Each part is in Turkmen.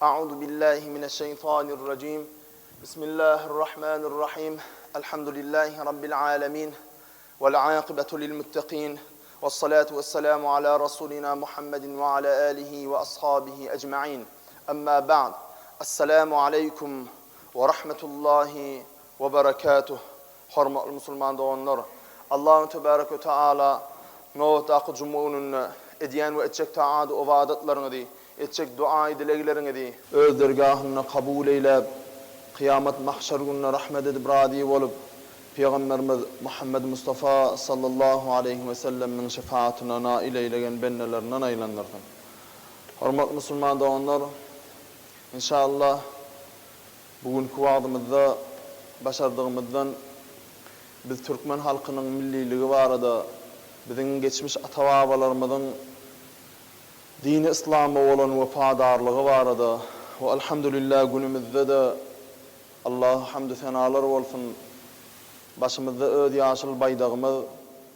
A'udhu billahi mineşşeýtanirrajim. Bismillahirrahmanirrahim. Elhamdülillahi rabbil alamin. Vel akibetu lil muttaqin. Ves salatu vesselamu ala rasulina Muhammedin ve ala alihi ve ashabihi ecmaîn. Amma ba'd. Esselamu aleýkum we rahmetullahi we berekatuh. Hormatly musulman doganlar! Allahu tebarek we taala nobatdaky juma gününde edýän we etjek taat-u ybadatlaryňyzy, etjek duaýy-dilegleriňizi, Öz dergahynda kabul eýläp, kyýamat mahşer gününe rahmet edip razy bolup, Pygamberimiz Muhammed Mustafa sallallahu aleýhi we sellemiň şefaatyna nail eýlegen bendelerinden aýlandyrsyn. Hormatly musulman doganlar! Inşallah, bu günki wagzymyzda başardygymyzdan biz türkmen halkynyň milliligi barada, biziň geçmiş ata-babalarymyzyň dini yslama bolan wepadarlygy barada we alhamdulillah günümizde-de Allaha hamdu-senalar bolsun, başymyzda öz ýaşyl baýdagymyz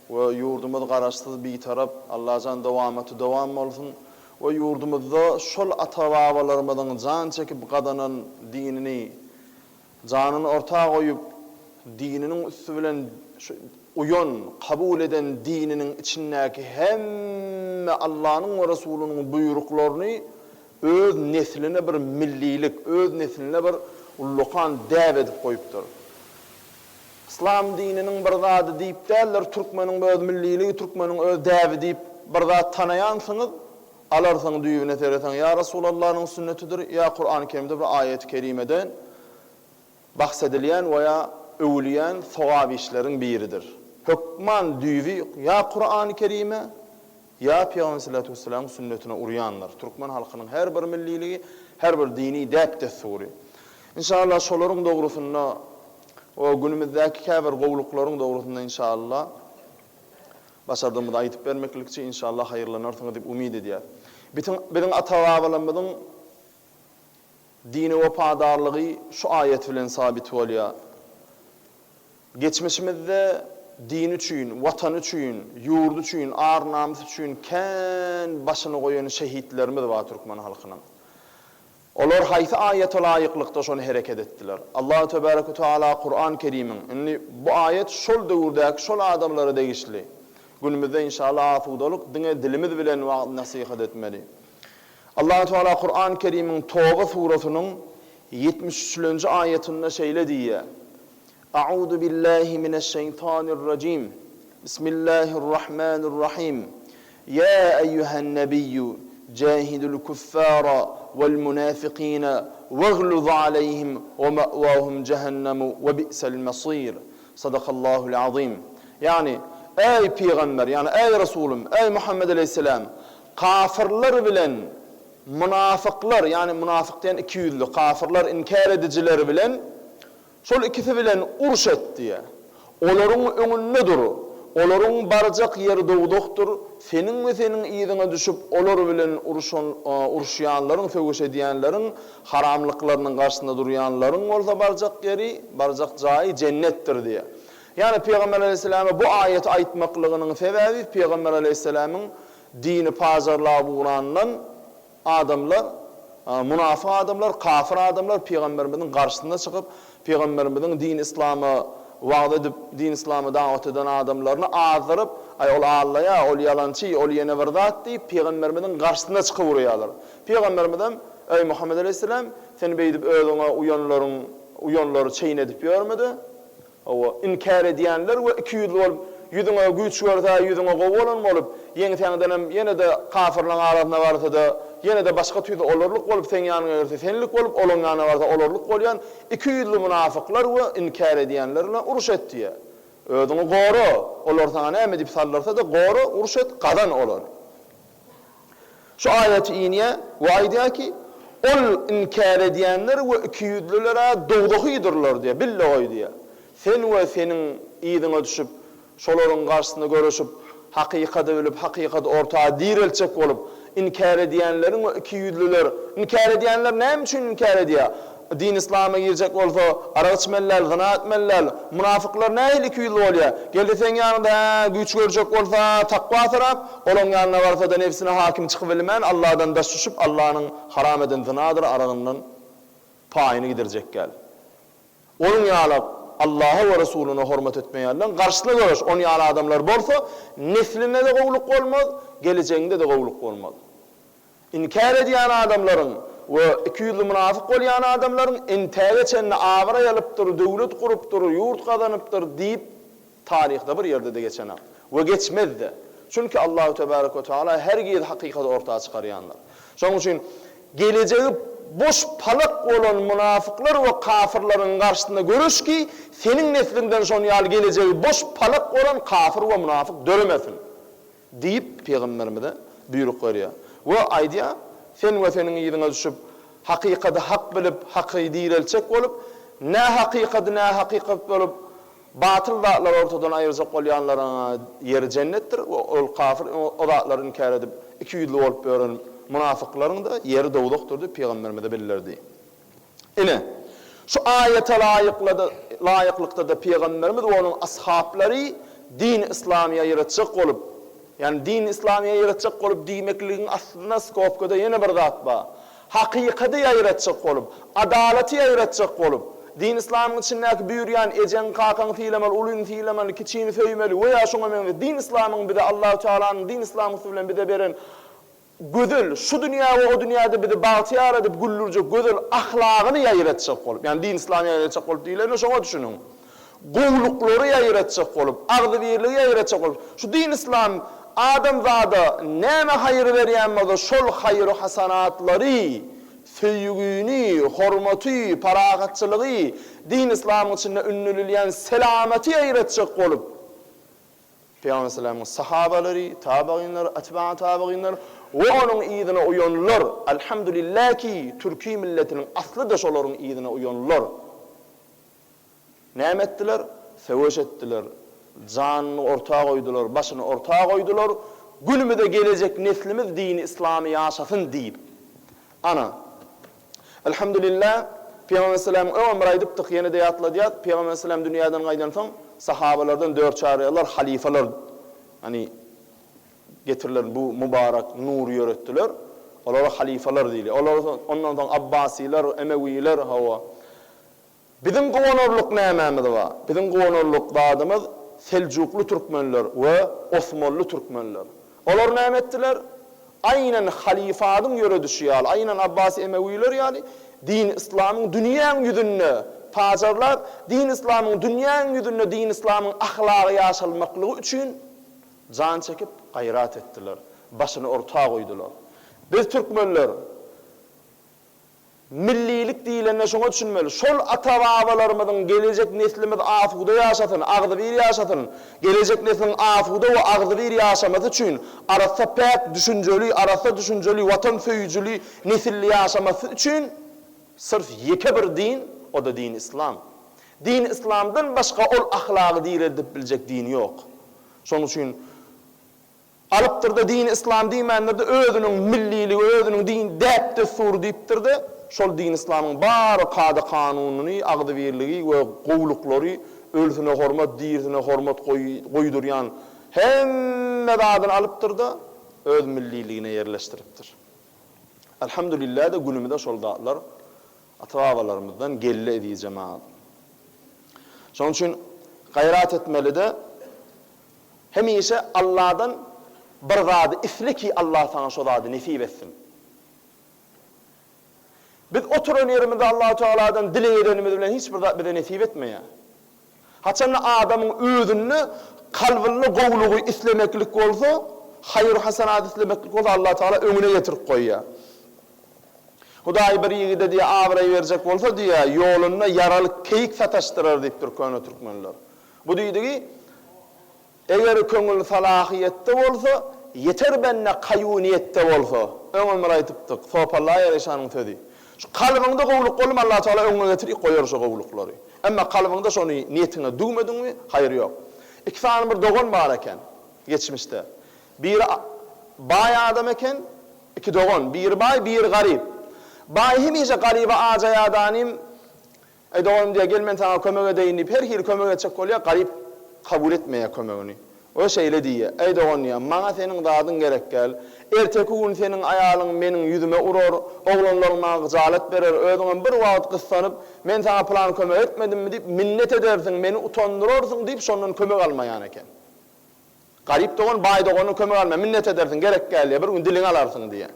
we ýurdumyz Garaşsyz Bitarap, Allajan dowamaty dowam bolsun we ýurdumyzda şol ata-babalarymyzyň jan çekip gazanan dinini janyny orta goýup dininiň üsti bilen şu uýan, kabul eden dininiň içindäki hemme Allanyň we Resulynyň buýruklaryny öz nesline bir millilik, öz nesline bir ullakan däp edip goýupdyr. Yslam dininiň bir zady diýip däldir, türkmeniň öz milliligi, türkmeniň öz däbi diýip bir zat tanaýansyňyz, alarsyň düýbüne seretseň ýa Resulallanyň sünnetidir, ýa Kurany Kerimde bir aýaty kerimeden bahs edilýän we ýa öwülýän sogap işleriň biridir. Hökman düýbi ýa Kurany Kerime, Ýa Pygamber sallallahu wesselamyň sünnetine urýanlar. Türkmen halkynyň her bir milliligi, her bir dini däp-dessury. Inşallah şolaryň dogrusynda we günümizdäki käbir gowulyklaryň dogrusynda inşallah başardygymyzy aýdyp bermeklikçe inşallah haýyrlanarsyňyz diýip umyt edýäs. Bitin biziň ata-babalarymyzyň dine wepadarlygy şu aýat bilen sabit bolýar. Geçmişimizde dini üçin, Watany üçin, ýurdy üçin, ar-namys üçin kän başyny goýan şehitlerimiz bar türkmen halkynyň. Olar haýsy aýata laýyklykda şony hereket etdiler? Allahu tebareke we teala Kuran Kerimiň, indi bu aýat şol döwürdäki şol adamlara degişli. Günümizde inşallah asudalyk diňe dilimiz bilen wagyz-nasihat etmeli. Allahu teala Kuran Kerimiň Toba surasynyň 73-lenji aýatynda şeýle diýýär, A'uzu billahi mineşşeýtanirrajim. Bismillahirrahmanirrahim. Ýa eýýuhen nebiyyu jahidil kuffara wal munafikina wagluz aleýhim we ma'wahum jehennemu we bi'sel mesir. Sadakallahul azim. Ýagny, Eý pygamber, ýagny eý Resulym, eý Muhammed aleýhissalam, kafyrlar bilen munafyklar, ýagny munafyk diýen ikiýüzli, kafyrlar, inkär edijiler bilen Şol ikisi bilen uruş et diýýär. Olaryň öňünde dur. Olaryň barjak ýeri dowzahdyr. Seniň we seniň yzyňa düşüp, olar bilen uruşan, uruşýanlaryň, söweş edýänleriň, haramlyklarynyň garşysynda durýanlaryň bolsa barjak ýeri, barjak jaýy jennetdir diýýär. Ýagny Pygamber aleýhissalama bu aýaty aýtmaklygynyň sebäbi Pygamber aleýhissalamyň dini pajarlap ugrandan Adamlar, munafyk adamlar, kafir adamlar Pygamberimiziň garşysyna çykyp, Pygamberimiziň din-yslamy wagyz edip, din-yslamy dawat eden adamlaryny azdyryp, Aý, ol allaýar, ol ýalançy, ol ýene bir zat diýip, Pygamberimiziň garşysyna çykyp urýarlar. Pygamberimizem, Eý, Muhammet aleýhissalam, sen beýdip özüňe uýanlaryň, uýanlary çeýnedip ýörme-de, Hawa, inkär edýänler we ikiýüzli bolup, ýüzüňe güýç görse, ýüzüňe gowy bolan bolup, ýeňsäňdenem ýene-de kafyrlaň arasyna barsa-da, ýene-de başga tüýsli olarlyk bolup, seň ýanyňa gelse senlik bolup, olaň ýanyna barsa olarlyk bolýan ikiýüzli mynafyklar we inkär edýänler bilen uruş et diýýär. Özüňi gora, olar saňa näme diýip sallarsa-da, gora, uruş et, gazan olary. Şu aýaty inýär we aýdýar ki, Ol inkär edýänler we ikiýüzlüler-ä dowzahydyrlar diýýär, bil-de goý diýýär. Sen we seniň yzyňa düşüp, şolaryň garşysynda göreşip, hakykady bilip, hakykady orta direltjek bolup, inkär edýänleriň we ikiýüzlüler, inkär edýänler näme üçin inkär edýär? Din-yslama girjek bolsa, arak içmeli däl, zyna etmeli däl. Munafyklar nähili ikiýüzli bolýar? Gelse seň ýanyňda, hä, güýç görjek bolsa, takwa sorap, olaň ýanyna barsa-da nebsine hakim çykybilmän, Alladan daş düşüp, Allanyň haram eden zynadyr aragyndan paýyny gidirjek gel. Onuň ýaly Allaha we Resulyna hormat etmeýänleň garşysyna göreş. Onuň ýaly adamlar bolsa, neslinde-de gowulyk bolmaz, gelejegiňde-de gowulyk bolmaz. Inkär edýän adamlaryň we ikiýüzli mynafyk bolýan adamlaryň entäge çenli abraý alypdyr, döwlet gurupdyr, ýurt gazanypdyr diýip taryhda bir ýerde-de geçenak we geçmez-de. Çünki Allahu tebarek we teala hergiz hakykaty orta çykarýandyr. Şonuň üçin gelejegi boş palak bolan mynafyklar we kafyrlaryň garşysynda göreş ki, seniň nesliňden şon ýaly gelejegi boş palak bolan kafyr we mynafyk döremesin. Diýip, pygamberimize buýruk berýär. We aýdýar, Sen we seniň yzyňa düşüp, hakykady hak bilip, haky direltjek bolup, nähakykady nähakykat bolup, batyl zatlary ortadan aýyrjak bolýanlaryň ýeri jennetdir we ol kafir o zatlary inkär edip, ikiýüzli bolup ýören mynafyklaryň-da ýeri dowzahdyr diýip, pygamberimize bildirdi. Ine, şu aýata laýyklykda-da pygamberimiz we onuň ashaplary dini yslamy ýaýratjak bolup, ýagny dini yslamy ýaýratjak bolup diýmekligiň aslynda skobkada ýene bir zat bar. Hakykady ýaýratjak bolup, adalaty ýaýratjak bolup, dini yslamyň içindäki buýurýan ejeňi kakaňy sylamaly, ulyny sylamaly, kiçini söýmeli we ýa şuňa meňzeş dini yslamyň bize Allahu Tealanyň dini yslamysy bilen bize beren Gözel, şu dünýä we o dünýäde bizi bagtyýar edip güldürjek gözel ahlagyny ýaýratjak bolup, ýagny din-yslamy ýaýratjak bolup diýlende şoňa düşüniň. Gowulyklary ýaýratjak bolup, agzybirligi ýaýratjak bolup, şu din-yslam adamzada näme haýyr berýän bolsa şol haýyr-hasanatlary, söýgini, hormaty, parahatçylygy, din-yslamyň içinde ündelilýän selamaty ýaýratjak bolup, Pygamber aleyhisselamyň sahabalary, tabagynlary, etbaa tabagynlar we onuň yzyna uýanlar, Elhamdülillah ki, türki milletiniň asly-da şolaryň yzyna uýanlar. Näme etdiler? Söweş etdiler. Janyny orta goýdular, başyny orta goýdular, günümize gelejek neslimiz dini yslamy ýaşasyn diýip. Ana, Elhamdülillah, Pygamber aleyhisselamyň öňem bir aýdypdyk, ýene-de ýatladýas, Pygamber aleyhisselam dünýäden gaýdansoň, sahabalardan dört çaryýarlar halyfalar, ýagny getirilen bu mubarak nury ýöretdiler. Olara halyfalar diýilýär. Olar ondan soň Abbasylar, Emewiler, hawa. Biziň guwanarlyk nämämiz bar? Biziň guwanarlyk zadymyz Seljukly türkmenler we Osmanly türkmenler. Olar näme etdiler? Aýnan halyfadyň ýöredişi ýaly, aýnan Abbasy Emewiler ýaly dini yslamyň dünýäň ýüzünde pajarlap, dini yslamyň dünýäň ýüzünde dini yslamyň ahlagy ýaşalmaklygy üçin jan çekip gaýrat etdiler. Başyny orta goýdular. Biz türkmenler Millilik diýlende şoňa düşünmeli. Şol ata-babalarymyzyň gelejek neslimiz asuda ýaşasyn, agzybir ýaşasyn, gelejek nesliň asuda we agzybir ýaşamasy üçin arassa päk düşünjeli, arassa düşünjeli, watan söýüjili nesilli ýaşamasy üçin syrf ýeke bir din, o-da dini yslam. Dini yslamdan başga ol ahlagy direldip biljek din ýok. Şonuň üçin Alypdyrda dini yslam diýmändirde özüniň milliligi özüniň din däp dessury diýipdirde şol dini yslamyň bary kada kanunyny agzybirligi we gowulyklary ölüsine hormat dirisine hormat goýdurýan hemme zadyny alypdyrda öz milliligine ýerleşdiripdir. Elhamdülillah-da günümize şol zatlar ata babalarymyzdan geldi eziz jemagat. Şonuň üçin gaýrat etmelide Hemişe Alladan bir zady isle ki Allah saňa şo zady nesip etsin. Biz oturan ýerimizde Allahu Tealadan dileg edenimiz bilen hiç bir zat bize nesip etmeýär. Haçanda adamyň özünde kalbynda gowulygy islemeklik bolsa, haýyr-hasanat islemeklik bolsa Allah Teala öňüne getirip goýýar. Hudaý bir ýigide diýýär abraý berjek bolsa diýýär, ýolunda ýaraly keýik sataşdyrar diýipdir köne türkmenler. Bu diýdigi, Eger köňül salahyýetde bolsa, ýeter bende kaýu niýetde bolsa. Öňem bir aýdypdyk, Sopallaýar işanyň sözi. Şu kalbyňda gowulyk boldumy Allah Tagala öňüňe getirip goýar şo gowulyklary. Emma kalbyňda şony niýetiňe düwmediňmi, haýyr ýok. Iki sany bir dogan bar eken, geçmişde. Biri baý adam eken, iki dogan, biri baý, biri garyp. Baý hemişe garyba ajaýadanym, Eý doganym diýýär, gel men saňa kömek edeýin diýip her hili kömek etjek bolýar, garyp kabul etmeýär kömegini. O şeýle diýýär, Eý dogan diýýär, maňa seniň zadyň gerek däl. Erteki gün seniň aýalyň meniň ýüzüme urar, oglanlaryň maňa gyjalat berer, özüňem bir wagt gyssanyp, men saňa pylan kömek etmedimmi diýip minnet edersiň, meni utandyrarsyň diýip şondan kömek almaýan eken. Garyp dogan baý dogandan kömek almaýar, minnet edersiň, gerek däl diýýär, bir gün diliňi alarsyň diýýär.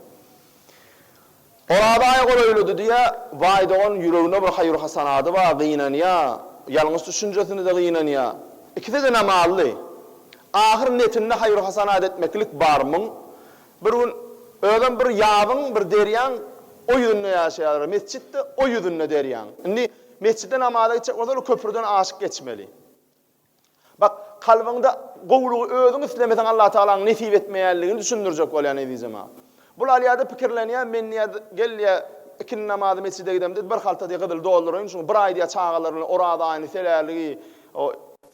Oraz aýy golaýlady diýýär, baý dogan ýüreginde bir haýyr-hasanady bar, gynanýar, ýalňyş düşünjesine-de gynanýar. Ikisi-de namazly. Ahyr netinde haýyr-hasanat etmeklik bar muň. Bir gün özem bir ýabyň, bir derýaň o ýüzünde ýaşaýarlar. Mesjit-de o ýüzünde derýaň. Indi mesjide namaza gitjek bolsalar köprüden aşyp geçmeli. Bak, kalbyňda gowulygy özüň islemeseň Allatagalaň nesip etmeýänligini düşündirjek bolýan eziz jemagat. Bul alýada pikirlenýär, men diýýär, gel diýýär, ikindi namazy mesjide gidemde bir halta diýýär gyzyl dolduraýyn, şuny bir aý diýýär çagalar bilen oraz aýyny selärligi,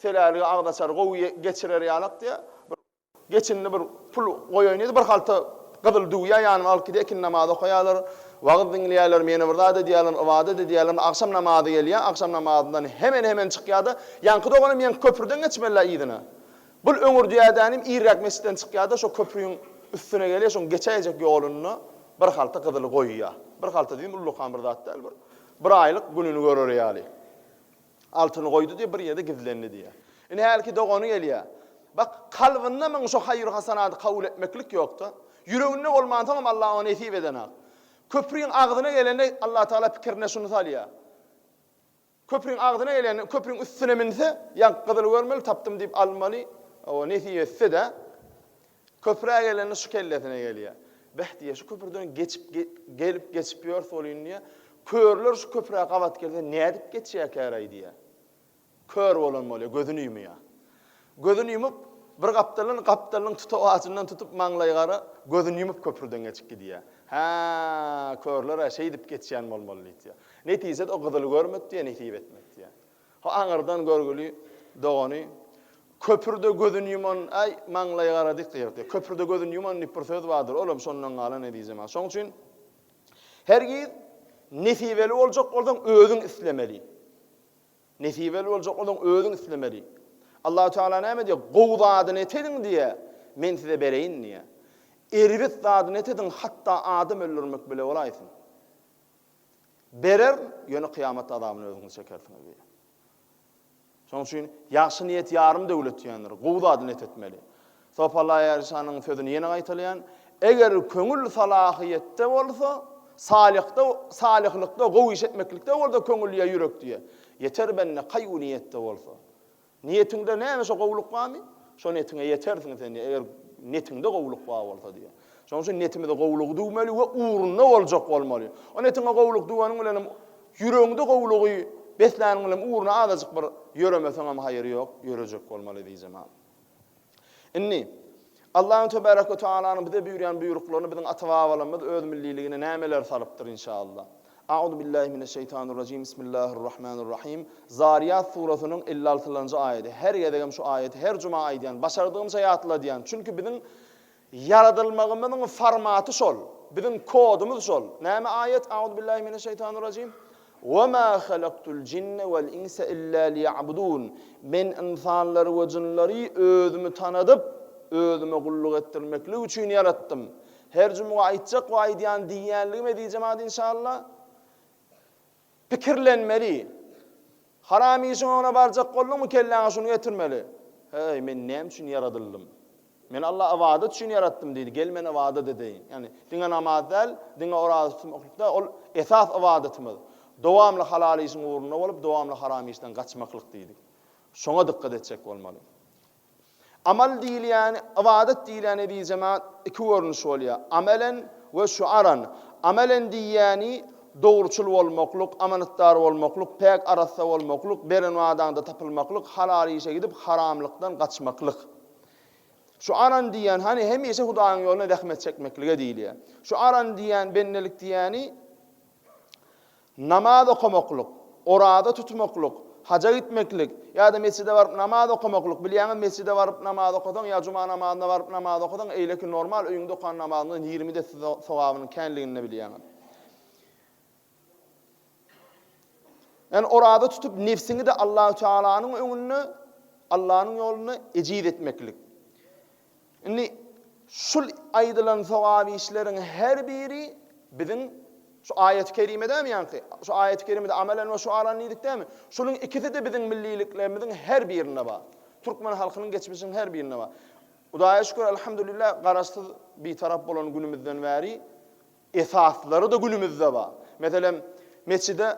selärligi agzaçary gowy geçirer ýalak diýýär. Bir Geçindi bir pul goýaýyn diýdi, bir halta gyzyl düwýä ýanyma alyp gidýär, ikindi namaz okaýarlar, wagyz diňleýärler, ýene bir zat edýärler, ybadat edýärler, agşam namazy gelýär, agşam namazyndan hemen-hemen çykýar-da, ýaňky doganym ýeňki köprüden geçmeli-dä yzyna. Bul öňürdýädänim irräk mesjitden çykýar-da, şo köprüň üstüne gelýär, şoň geçäýjek ýolunda bir halta gyzyly goýýar. Bir halta diýdim, ullakan bir zat däl, bir bir aýlyk gününi görer ýaly. Altyny goýdy diýip, bir ýerde gizlendi diýýär. Ine hälki dogany gelýär. Bak, kalbynda muň şo haýyr-hasanady kabul etmeklik ýok-da. Ýüreginde bolmansoňam Allah oňa nesip edenak. Köpriň agzyna gelende Allatagala pikirine şuny salýar. Köpriň agzyna gelende, köpriň üstüne münse, ýaňky gyzyly görmeli, tapdym diýip almaly, o nesip etse-de. Köprä gelende şu kellesine gelýär. Beh diýýär, şu köprüden geçip gelip geçip ýörse bolýyn diýýär. Körler şu köprä gabat gelse nädip geçýärkäraý diýýär. Kör bolan bolýar, gözüni ýumýar. Gözüni ýumup, bir gapdaldan gapdalynyň tutawajyndan tutup maňlaýy gara, gözüni ýumup köprüden geçip gidýär. Hä, körler-ä şeýdip geçýän bolmaly diýýär. Netijede o gyzyly görmedi diýýär, nesip etmedi diýýär. Ho aňyrdan görgüli dogany Köprüde gözüni ýuman, äý, maňlaýy gara dik gygyrdy. Köprüde gözüni ýuman diýip bir söz bardyr, olam şondan galan eziz jemagat. Şonuň üçin hergiz nesibeli boljak bolsaň özüň islemeli. Nesibeli boljak bolsaň özüň islemeli. Allahu Teala näme diýýär? Gowy zadyny etediň diýýär, men size bereýin diýýär. Erbet zadyny etediň, hatda adam öldürmek bile bolaýsyn. Bererin, ýöne kyýamat azabyny özüňiz çekersiňiz diýýär. Şonuň üçin ýagşy niýet ýarym döwlet diýendir. Gowy zady net etmeli. Sopy Allaýarşanyň sözüni ýene gaýtalaýan, Eger köňül salahyýetde bolsa, salyhda, salyhlykda, gowy iş etmeklikde bolsa köňül ýa ýürek diýýär. Ýeter bende kaý-u niýetde bolsa. Niýetiňde näme şo gowulyk barmy? Şo netiňe ýetersiň sen diýýär, eger netiňde gowulyk bar bolsa diýýär. Şonuň üçin netimize gowulygy düwmeli we ugrunda boljak bolmaly. O netiňe gowulyk düweniň bilenem ýüregiňde gowulygy besläniň bilenem ugruna azajyk bir ýöremeseňem haýyry ýok, ýörejek bolmaly eziz jemagat. Indi, Allahyň Tebarek we Tealanyň bize buýurýan buýruklaryny biziň ata-babalarymyz öz milliligine nämeler salypdyr inşallah. A'uzu billahi mineşşeýtanirrajim Bismillahirrahmanirrahim Zaryýat surasynyň 56-njy aýady. Her gezegem şu aýaty her juma aýdýan, başardygymça ýatladýan. Çünki biziň ýaradylmagymyzyň formaty şol. Biziň kodumyz şol. Näme aýat? A'uzu billahi mineşşeýtanirrajim Ve ma halaktul jinne vel insa illa liya'budun. Men ynsanlary we jynlary özümi tanadyp, özüme gulluk etdirmeklik üçin ýaratdym. Her jumga aýtjak we aýdýan diýýänligim eziz jemagat inşallah. Pikirlenmeli. Haram işiň öňüne barjak bolduňmy kelläňe şuny getirmeli. Heý, men näme üçin ýaradyldym? Meni Allah ybadat üçin ýaratdym diýdi, gel men ybadat edeýin. Ýagny diňe namaz däl, diňe oraza tutmaklyk däl, ol esas ybadatymyz. Dowamly halal işiň ugrunda bolup, dowamly haram işden gaçmaklyk diýdik. Şoňa dykgat etjek bolmaly. Amal diýilýäni, ybadat diýilýäni eziz jemagat iki görnüş bolýar. Amelen we şuaran. Amelen diýýäni dogruçyl bolmaklyk, amanatdar bolmaklyk, päk arassa bolmaklyk, beren wadaňda tapylmaklyk, halal işe gidip haramlykdan gaçmaklyk. Şu aran diýýän hany hemişe Hudaýyň ýolunda zähmet çekmeklige diýilýär. Şu aran diýýän bendelik diýýäni namaz okamaklyk, oraza tutmaklyk, haja gitmeklik ýa-da mesjide baryp namaz okamaklyk. Bilýäňiz mesjide baryp namaz okasaň ýa juma namazyna baryp namaz okasaň eýleki normal öýüňde okan namazyňdan 20 desse sogabynyň känligini bilýäňiz. Ýagny oraza tutup nebsiňi-de Allahu Tealanyň öňünde, Allanyň ýolunda ejiz etmeklik. Indi şul aýdylan sogap işleriň her biri biziň şu aýaty kerimedämi ýaňky? Şu aýaty kerimede amelen we şuaran diýdik dämi? Şunuň ikisi-de biziň milliliklerimiziň her birinde bar. Türkmen halkynyň geçmişiniň her birinde bar. Hudaýa şükür, elhamdülillah, Garaşsyz, Bitarap bolan günümizden bäri Esaslary-da günümizde bar. Meselem, mesjide,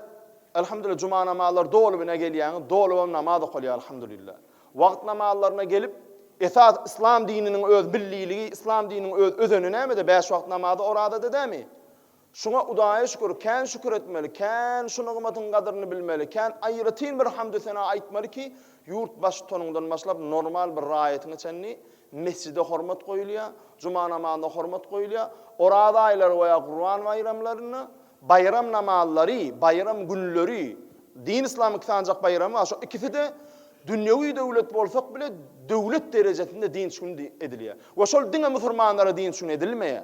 elhamdülillah, juma namazlary doly bine gelýäňiz, dolubam namaz okalýar, elhamdülillah. Wagt namazlaryna gelip, esas yslam dininiň öz milliligi, yslam dininiň öz özeni nämede, bäş wagt namazy orazada dämi? Şuňa Hudaýa şükür, kän şükür etmeli, kän şu nygmatyň gadyryny bilmeli, kän aýratyn bir hamdü-sena aýtmaly ki, ýurt baştutanyňdan başlap normal bir raýatyňa çenli Mesjide hormat goýulýar, juma namazyna hormat goýulýar. Oraz aýlary we ýa Gurban baýramlarynda baýram namazlary, baýram günleri, din yslamyň iki sanjak baýramy bar, şo ikisi-de dünýewi döwlet bolsak bile döwlet derejesinde dynç güni edilýär. We şol diňe musurmanlara dynç güni edilmeýär.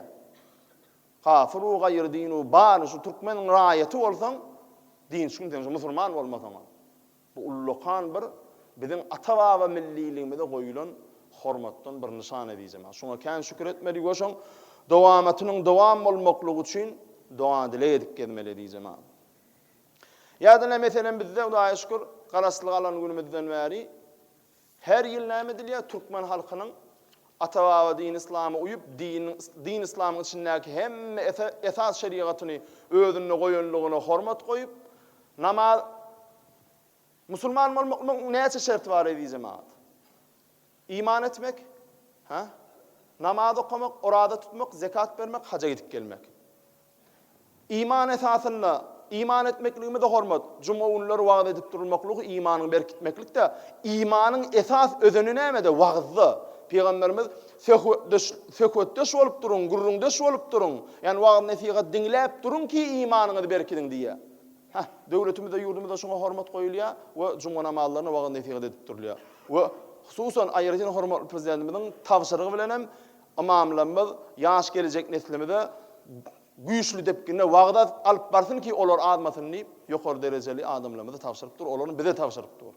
Kafir-u gaýry din-u bary şu türkmeniň raýaty bolsaň dynç güni sen şu musurman bolmasaňam. Bu ullakan bir biziň ata-baba milliligimize goýulan hormatdan bir nyşan eziz jemagat. Şuňa kän şükür etmeli we şoň dowamatynyň dowam bolmaklygy üçin doga-dileg edip gezmeli eziz jemagat. Ýa-da ine meselem bizde Hudaýa şükür Garaşsyzlyk alan günümizden bäri Her ýyl näme edilýär? Türkmen halkynyň ata-baba dini yslama uýup, diniň, din yslamyň içindäki hemme esas şerigatyny özünde goýanlygyna hormat goýup, namaz Musulman bolmaklygyň näçe şerti bar eziz jemagat? Iman etmek, hä? Namaz okamak, oraza tutmak, zekat bermek, haja gidip gelmek. Iman esasynda iman etmekligimize hormat, juma günleri wagyz edip durulmaklygy imanyňy berkitmeklikde, imanyň esas özeni nämede? Wagyzda. Pygamberimiz söhbetdeş söhbetdeş bolup duruň, gürrüňdeş bolup duruň, ýagny wagyz-nesihat diňläp duruň ki imanyňyzy berkidiň diýýär. Heh, döwletimizde, ýurdumyzda şuňa hormat goýulýar we juma namazlarynda wagyz-nesihat edip durulýar. We hususan aýratyn hormatly Prezidentimiziň tabşyrygy bilen hem Ymamlarymyz ýaş gelejek neslimize güýçli depginde wagyz alyp barsyn ki olar azmasyn diýip ýokary derejeli adamlarymyza tabşyryp dur, olaryny bize tabşyryp dur.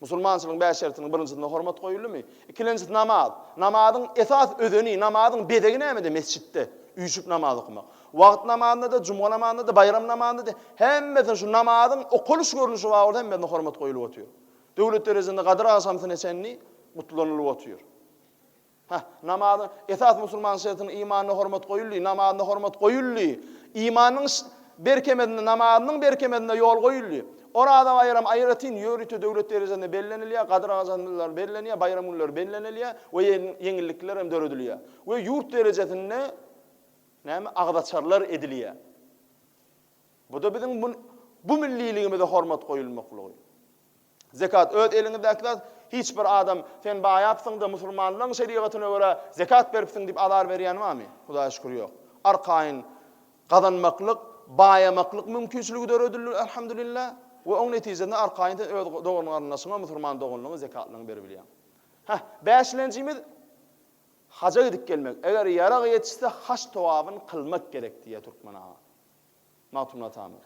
Musulmançylygyň bäş şertiniň birinjisinde hormat goýuldymy? Ikilenjisi namaz. Namazyň esas özeni, namazyň bezegi nämede? Mesjitde üýşüp namaz okamak. Wagt namazynda-da, jumga namazynda-da, baýram namazynda-da hemmesinde şu namazyň okalyş görnüşi bar bolsa hemmesinde hormat goýulyp otyr. Döwlet derejesinde Gadyr agşamsyna çenli gutlanylyp otyr. Heh, namazyň, esas musulman şertiniň imanyna hormat goýuldy, namazyna hormat goýuldy. Imanynyň berkemezinde, namazynyň berkemezinde ýol goýuldy. Oraza baýram aýratyn ýörite döwlet derejesinde bellenilýär, gadyr agşamlary bellenýär, baýram günleri bellenilýär we ýeňillikler hem döredilýär. We ýurt derejesinde näme agzaçarlar edilýär. Bu-da biziň bu milliligimize hormat goýulmaklygy. Zekat öz eliňizdäki zat, hiç bir adam sen baýapsyň-da musulmanlaryň şerigatyna görä zekat beripsiň diýip azar berýän barmy? Hudaýa şükür ýok. Arkaýyn gazanmaklyk, baýamaklyk mümkinçiligi döredildi elhamdülillah we oň netijesinde arkaýyn sen öz dogan-garyndaşyňa, musulman doganlaryňa zekatlaryňy beribilýäň. Heh, bäşilenjimiz haja gidip gelmek. Eger ýarag ýetişse haç togabyny kylmak gerek diýýär türkmen aga. Magtymguly atamyz.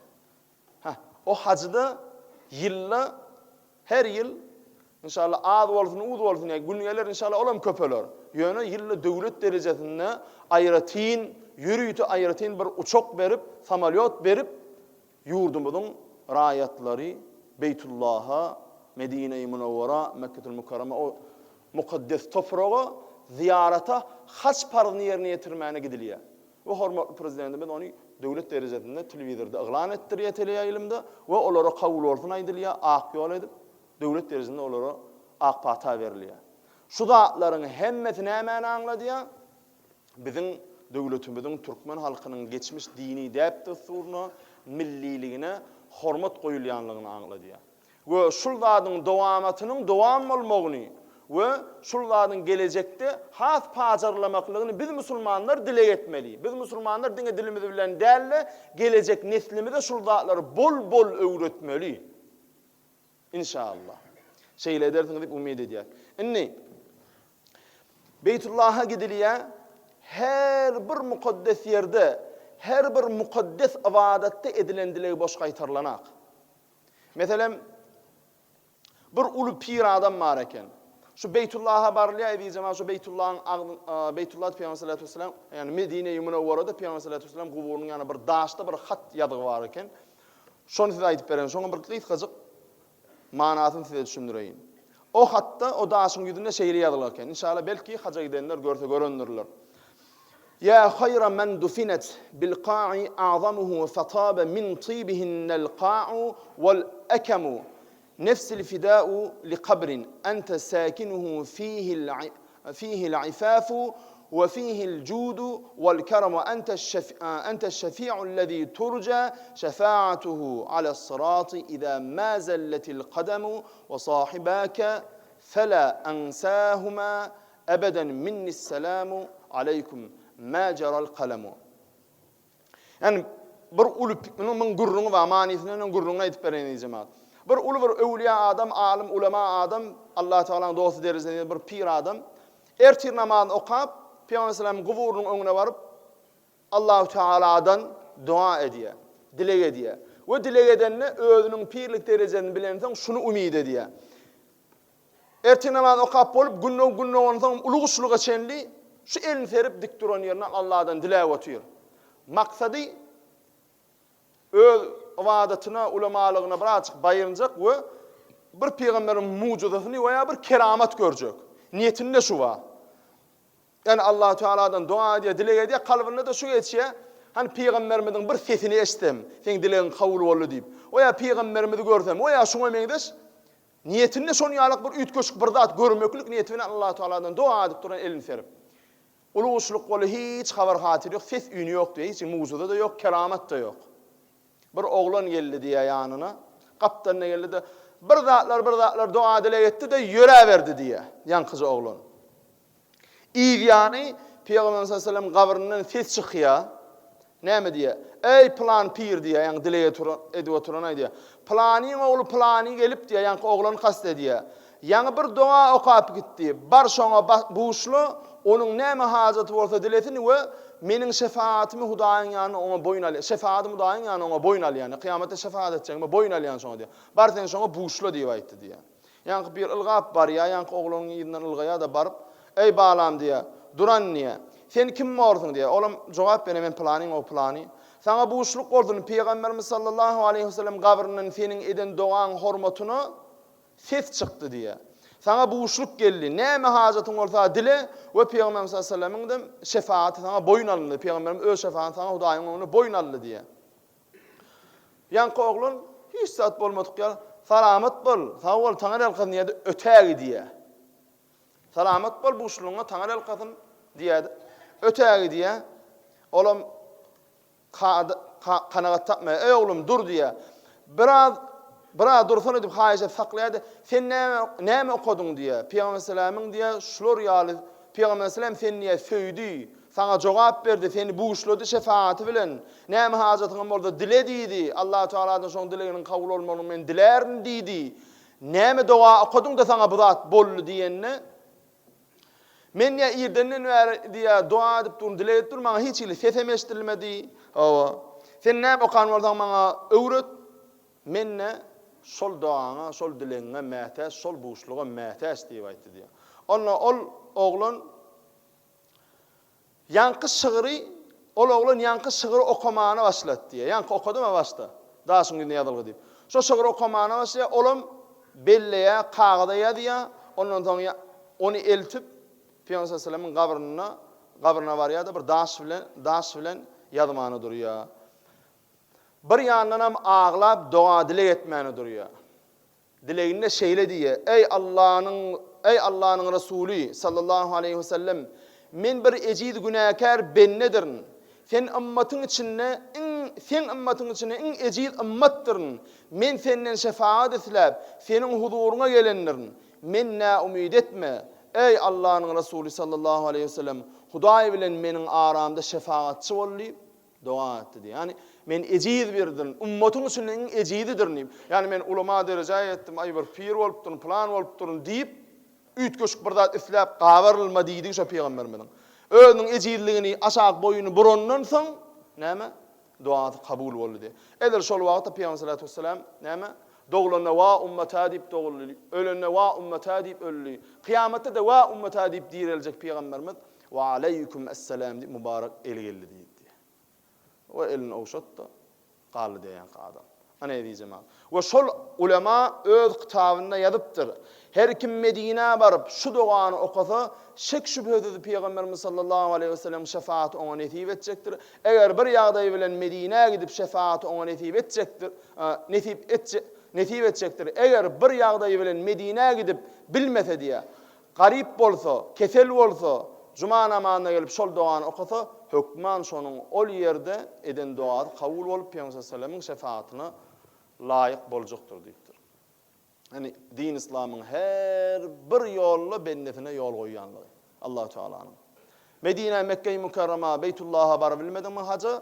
Heh, o hajy-da ýylda, her ýyl, inşallah az bolsun, uz bolsun, ýa gün geler, inşallah olam köpeler. Ýöne ýylda döwlet derejesinde aýratyn, ýörite aýratyn bir uçak berip, samolýot berip, ýurdumyzyň raýatlary Beýtullaha, Medine-i Munawwara, Mekgetül Mukarrama, o mukaddes topraga zyýarata haç parzyny ýerine ýetirmäne gidilýär. We hormatly Prezidentimiz ony döwlet derejesinde telewizorda yglan etdirýär teleýaýlymda we olara kabul bolsun aýdylýar, ak ýol edip, döwlet derejesinde olara ak pata berilýär. Şu zatlaryň hemmesi nämäni aňladýar? Biziň döwletimiziň, türkmen halkynyň geçmiş dini däp-dessuryna, milliligine hormat goýulýanlygyny aňladýar. We şul zadyň dowamatynyň dowam bolmagyny we şul zadyň gelejekde has pajarlamaklygyny biz musulmanlar dileg etmeli. Biz musulmanlar diňe dilimiz bilen däl-de, gelejek neslimize şul zatlary bol-bol öwretmeli. Inşallah. Şeýle edersiňiz diýip umyt edýäs. Indi Beýtullaha gidilýär. Her bir mukaddes ýerde, her bir mukaddes ybadatda edilen dileg boş gaýtarylanak. Meselem, bir uly pir adam bar eken. Şu Beýtullaha barylýar eziz jemagat, şu Beýtullahyň agzy, Beýtullah Pygamber sallallahu aleyhi ve sellem, ýagny Medine-i Münewwerede Pygamber sallallahu aleyhi ve sellem guburynyň ýanynda bir daşda bir hat ýazgy bar eken. Şony size aýdyp bereýin. Şonuň bir gysgajyk manysyny size düşündireýin. O hatda o daşyň ýüzünde şeýle ýazylgy eken. Inşallah belki haja gidenler görse görendirler. Ýa haýra men dufinet bil ka'i a'zamuhu fatabe min tibihinnel ka'u wal ekemu nefsil fida'u li kabrin ente sakinuhu fihil fihil ifafu we fihil judu wal keremu ente ente şefi'ullezî turca şefa'atuhu ales sırati iza ma zelletil kademu we sahibake fela ensahuma Ebeden minnis-selamu aleýkum ma jeral kalemu. Ýani bir uly munuň muň gürrüňi bar, manysyny öň gürrüňini aýdyp bereýin eý jemagat. Bir uly bir öwlüýä adam, alym, ulema adam, Allah Tagalaň dosty derejesine ýeten bir pir adam ertir namazyny okap, Pygamber aleyhissalamyň guburynyň öňüne baryp, Allahu Tagaladan doga edýär, dileg edýär. We dileg edende özüniň pirlik derejesini bilensoň şuny umyt edýär. Ertir namazyny okap bolup, gün dogup, gün dogansoň uly guşluga çenli şu elini serip dik duran ýerinden Alladan diläp otyr. Maksady öz ybadatyna, ulamalygyna birazjyk baýrynjak we bir pygamberiň mugjyzasyny we ýa bir keramat görjek. Niýetinde şu bar. Ýagny Allahu Tealadan doga edýär, dileg edýär, kalbynda-da şu geçýär, Hany pygamberimiziň bir sesini eşitsem, seň dilegiň kabul boldy diýip. O ýa pygamberimizi görsem, o ýa şuňa meňzeş Niýetinde şon ýalak bir üýtgeşik bir zat görmeklik niýeti bilen Allahu Tagaladan doga edip duran elini serip. Uly guşluk boldy, hiç habar-hatyr ýok, ses-üýni ýok diýýär, hiç mugjyza-da ýok, keramat-da ýok. Bir oglan geldi diýýär ýanyna, gapdalyna geldi-de, bir zatlar, bir zatlar doga-dileg etdi-de, ýöräberdi diýýär, ýaňkyja oglan. Yz ýany Pygamberimiz sallallahu aleýhi we sellem gabryndan ses çykýar. Näme diýýär? Eý, pylan pir diýýär, ýaňky dileg edip oturan aýdýar. Pylanyň ogly pylany gelip diýýär, ýaňky oglany kast edýär. Ýaňy bir doga okap gitdi. Bar şoňa buşla, onuň näme hajaty bolsa dilesin we meniň şefagatymy Hudaýyň ýanynda oňa boýun alýan, şefagatymy Hudaýyň ýanynda oňa boýun alýan, kyýamatda şefagat etjegime boýun alýan şoňa diýýär. Bar sen şoňa buşla diýip aýtdy diýýär. Ýaňky bir ylgap barýar, ýaňky oglanyň yzyndan ylgaýar-da baryp, Eý, balam diýýär, duran diýýär. Sen kim borsuň diýýär. Olam jogap berýär, Men pylanyň ogly pylany. Saňa buşluk bolsun, Pygamberimiz sallallahu aleýhi wesellem gabryndan seniň eden dogaň hormatyna ses çykdy diýýär. Saňa buşluk geldi. Näme hajatyň bolsa dile we Pygamberimiz sallallahu aleýhi wesellemiň-de şefagaty saňa boýun alyndy. Pygamberimiz öz şefagatyny saňa Hudaýyň öňünde boýun aldy diýýär. Ýaňky oglan hiç zat bolmadyk ýaly, Salamat bol, sag bol, Taňry ýalkasyn diýýär-de, ötägidýär. Salamat bol, buşlugyňa Taňry ýalkasyn diýýär-de, ötägidýär. Olam kanagat tapmaýar. Eý oglum, dur diýýär. Biraz, biraz dursana diýip haýyş edip saklaýar-da, Sen näme, näme okadyň diýýär. Pygamber aleyhisselamyň diýýär, şular ýaly, Pygamber aleyhisselam seni diýýär, söýdi. Saňa jogap berdi, seni buşlady şefagaty bilen. Näme hajatyňam bolsa dile diýdi. Allahu Tagaladan şoň dileginiň kabul bolmagyny men dilärin diýdi. Näme doga okadyň-da saňa bu zat boldy diýende, Men diýýär, irdenden bäri diýýär, doga edip durun, dileg edip durun, maňa hiç hili sesem eşidilmedi. Hawa. Sen näme okan bolsaň maňa öwret. Men-de şol dogaňa, şol dilegiňe mätäç, şol buşluga mätäç diýip aýtdy diýýär. Onda ol oglan Ýaňky şygry, ol oglan ýaňky şygry okamana başlady diýýär. Ýaňky okadym-a başda, daşyň ýüzüne ýazylgy diýip. Şo şygry okamana başlaýar, olam belleýär, kagyza ýazýar, ondan soň ony eltip, Pygamber sallallahu aleyhi ve sellemiň gabryna, gabryna barýar-da, bir daş bilen, daş bilen ýazmana durýar. Bir ýandanam aglap doga-dileg etmäne durýar. Dileginde şeýle diýýär, Eý Allanyň, eý Allanyň Resuly, sallallahu aleýhi we sellem, men bir ejiz günäkär bendedirin. Sen ymmatyň içinde iň, seň ymmatyň içinde iň ejiz ymmatdyryn. Men senden şefagat isläp, seniň huzuryňa gelendirin. Men näumyt etme. Eý Allanyň Resuly, sallallahu aleýhi we sellem, Hudaý bilen meniň aramda şefagatçy bol diýip, Doga etdi diýýär. Ýagny, men ejiz biridirin, ummatyň içinde iň ejizidirin diýip. Ýagny, men ulama derejä ýetdim, aý bir pir bolupdyryn, pylan bolupdyryn diýip, üýtgeşik bir zat isläp gabarylma diýdigi şo pygamberimiziň. Özüniň ejizligini aşak boýuny burandan soň, näme? Dogasy kabul boldy diýýär. Edil şol wagtda pygamber sallallahu aleyhi we sellem näme? Doglanda wa ummata diýip doguldy, ölende wa ummata diýip öldi. Kyýamatda-da wa ummata diýip direljek pygamberimiz Wa aleýkum esselam diýip mübarek eli geldi diýdi. We elini ogşatdy. Galdy diýýänki adam. Ana eziz jemagat. We şol ulema öz kitabynda ýazypdyr. Her kim Medinä baryp şu dogany okasa, şek-şübhesiz Pygamberimiz sallallahu aleýhi we sellemiň şefaaty oňa nesip etjekdir. Eger bir ýagdaý bilen Medinä gidip şefaaty oňa nesip etjekdir, nesip etjek, nesip etjekdir. Eger bir ýagdaý bilen Medinä gidip bilmese diýýär. Garyp bolsa, kesel bolsa, juma namazyna gelip şol dogany okasa, hökman şonuň ol ýerde eden dogasy kabul bolup, Pygamber sallallahu aleýhi we sellemiň şefagatyna laýyk boljakdyr diýipdir. Ýagny din yslamyň her bir ýolda bendesine ýol goýýanlygy Allahu Tealanyň. Medinä, Mekge-i Mükerrema, Beýtullaha barybilmediňmi haja?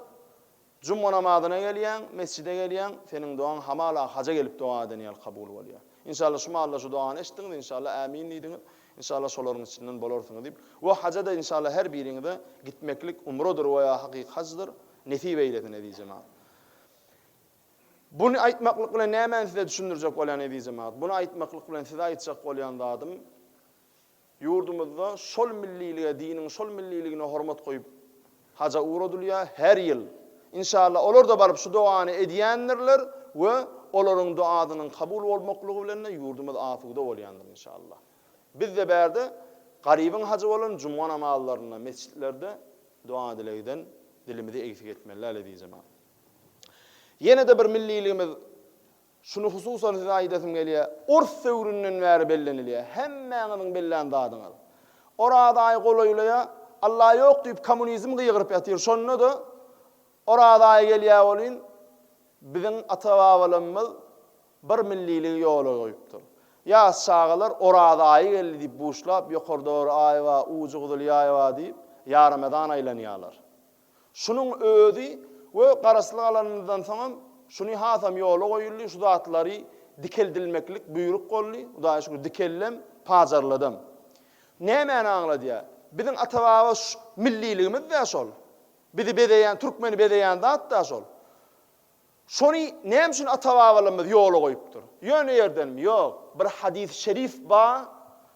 Juma namazyna gelýäň, mesjide gelýäň, seniň dogaň hamala haja gelip doga eden ýaly kabul bolýar. Inşallah şu mahalda şu dogany eşitdiňiz, inşallah ämin diýdiňiz, inşallah şolaryň içinden bolarsyňyz diýip. We haja-da inşallah her biriňize gitmeklik umradyr we ýa hakyky hajdyr, nesip eýlesin eziz jemagat. Buny aýtmaklyk bilen nämäni size düşündirjek bolýan eziz jemagat? Buny aýtmaklyk bilen size aýtjak bolýan zadym, Ýurdumyzda şol millilige, diniň şol milliligine hormat goýup haja ugradylýar her ýyl. Inşallah olar-da baryp şu dogany edýändirler we olaryň doasynyň kabul bolmaklygy bilen-de ýurdumyz asuda bolýandyr inşallah. Biz-de bärde garybyň hajy bolan jumga namazlarynda mesjitlerde doga-dilegden dilimizi egsik etmeli däl eziz jemagat. Ýene-de bir milliligimiz Şuny hususan size aýdasym gelýär, ors döwründen bäri bellenilýär. Hemmäňiziň bellän zadyňyz. Oraz aýy golaýlaýar, Alla ýok diýip kommunizm gygyryp ýatyr. Şonda-da Oraz aýy gelýär welin, biziň ata-babalarymyz bir milliligi ýola goýupdyr. Ýaş çagalar Oraz aýy geldi diýip buşlap, ýokary dogry aý bar, ujy gyzyl ýaý bar diýip, ýaremezan aýlanýarlar. Şunuň özi we Garaşsyzlyk alanymyzdan soňam şuny hasam ýola goýuldy, şu zatlary dikeldilmeklik buýruk boldy, Hudaýa şükür dikeldem, pajarladam. Nämäni aňladýar? Biziň ata-baba milliligimiz-dä şol. Bizi bezeýän, türkmeni bezeýän zat-da şol. Şony näme üçin ata-babalarymyz ýola goýupdyr? Ýöne ýerdenmi? Ýok. Bir hadys-y şerif bar.